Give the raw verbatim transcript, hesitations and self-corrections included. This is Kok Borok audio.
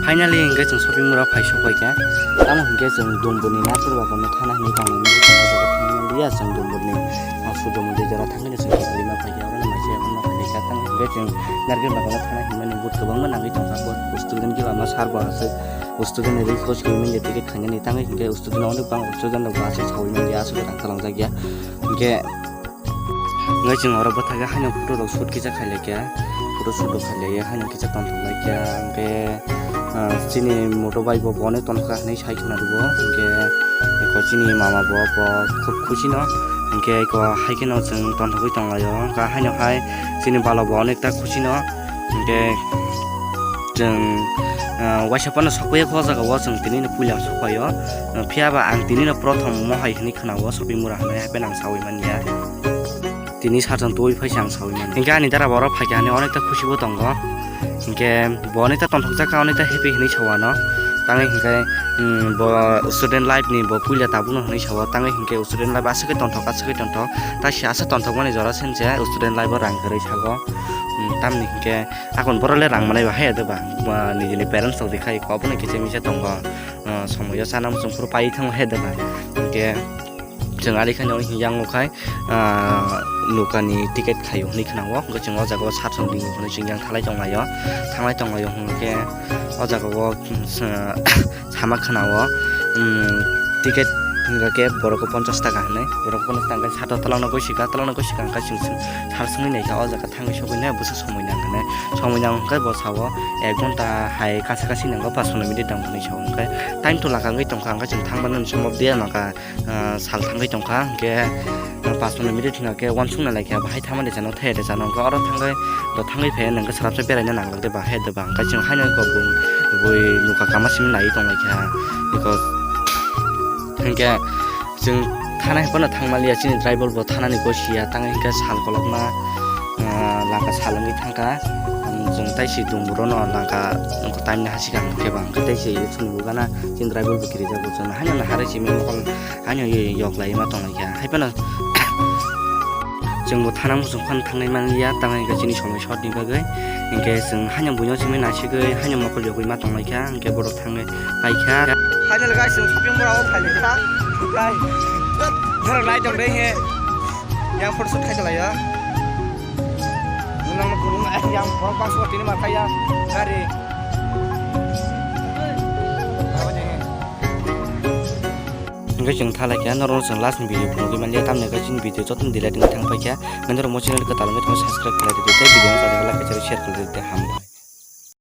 Finally, hingke chwng shopping mall o phai sok pai kha. Tamo hingke chwng Dumbur ni Nasir Bagan no thana hinwi tongmani, chwng o jaga thangmani ya, chwng Dumbur ni, ah, Surjo Mondir jora thangmani chwng kiphilwi ma phai kha. Oro no maisa yaphang ma phai kha. Tamo hingke chwng Narkel Bagan no thana hinmani but kwbangma nangwi tongkha. Bo student khe lama sar bo aswk student ni request khaimani ticket khainani, tamo hingke student onek bang student rok bo aswk sawi manya, aswk rang talang jak ya. Hingke Hingke chwng oro bwthagwi haino photo rok shoot kisa khailai kha, photo shoot rok khailai haino kisa tongthok lai kha. Hingke, ah, chini moto bai bo bono tongthok hinwi sai khwna rwo. Hingke eko chini mama bo, bo khub khusi no. Hingke eko hai kheno chwng tongthogwi tonglaio. Hingke haino hai chini balo bo onekta khusi no. Hingke chwng, ah, waisa phano sokpaiya kho o jaga o, chwng tini no puila sokpaio. Phiya ba ang tini no prothom mohai hinwi khwnao shopping mall o hinwi, hai phano ang sawi manya. Tini sarjon twi phai se ang sawi mano. Hingke ani dara borok phaikha hinwi onekta khusibo tongo. Hingke bo onekta tongthokjak kha, onekta happy hinwi sao ano. Tangwi hingke, mm, bo student life ni bo puila tabukno hinwi sao. Tangwi hingke student life aswk khe tongthok, aswk khe tongthok. Ta se aswk tongthokmani jora sense student life o rang kwrwi sago. Mm, tamni hingke akon borok le rang manai ba hai de ba. Ba nijini parents rok rikha ikho abono kisa misa tongo. Ah, somoyo chana muchung phuru pai thango hai de ba. Hingke Chwng ari khe nini yang o khai, ah, nokani ticket khaio hinwi khwnango. Hwnkhe chwng o jaga o sat song ringo hinwi chwng yang thalai tonglaio. Thanglai tonglaio hwnkhe o jaga o, sa-, sama khwnao, um, ticket hwnkhe borok o ponchas taka hinwi. Borok o ponchas taka hwnkhe sat o tolangno goi sika, tolangno goi sika hwnkhe chwng sal swngwi naikha o jaga thangwi sogwi nai bwswk somoi nang hinwi. Somoi nang hwnkhe bo sao ek ghonta hai kacha kachi nango, pas pono minute nang hinwi sao hwnkhe time to laka wngwi tongkha hwnkhe chwng thangmani somok diya mangkha. Ah, sal thangwi tongkha, hwnkhe, ah, pas pono minute hwnkhe uansukna laikha, bahai thangmani de chano, thaya de chano, hwnkhe oro thangwi, bo thangwi phai nangkhe swrapsa beraina nanglak de, bahai de ba, hwnkhe chwng haino kok bo, bui nokha kama simi naiwi tonglaikha, because hwnkhe chwng thana hai phano thangmaliya, chini driver bo thanani gosiya, tangwi hwnkhe sal kolokma, ah, laka sal wngwi thangkha, chwng tei si Dumbur o no laka, time ni hasika hwnkhe ba, hwnkhe tei si chwng bo gana, chini driver bo kirijak bo chwng haino naharwi simi mokol. Haino ye yok lai ma tong lai kha. Hai phano chwng bo thana muchung phano thangnai man liya, tang hwnkhe chini somoi short ni bagwi. Hwnkhe chwng haino buino simi naisigwi, haino mokol yogwi ma tong lai kha, hwnkhe borok thangwi pai kha. Final guys, chwng shopping mall o phai lai kha. Guys, borok nai tong dei he. Yang photo shoot khai lai ya. Nang yang borok bangso tini ma khai ya. Gari. Hwnkhe chwng thalai kha, norok chwng last ni video phunugwi manliya, tamni hwnkhe chini video jotono delete wngwi thang paikha. Nang norok mo channel kwtal wngwi tongkha, subscribe khlai rwdi tei video no sajagala kaicharo share khlai rwdi, hambai.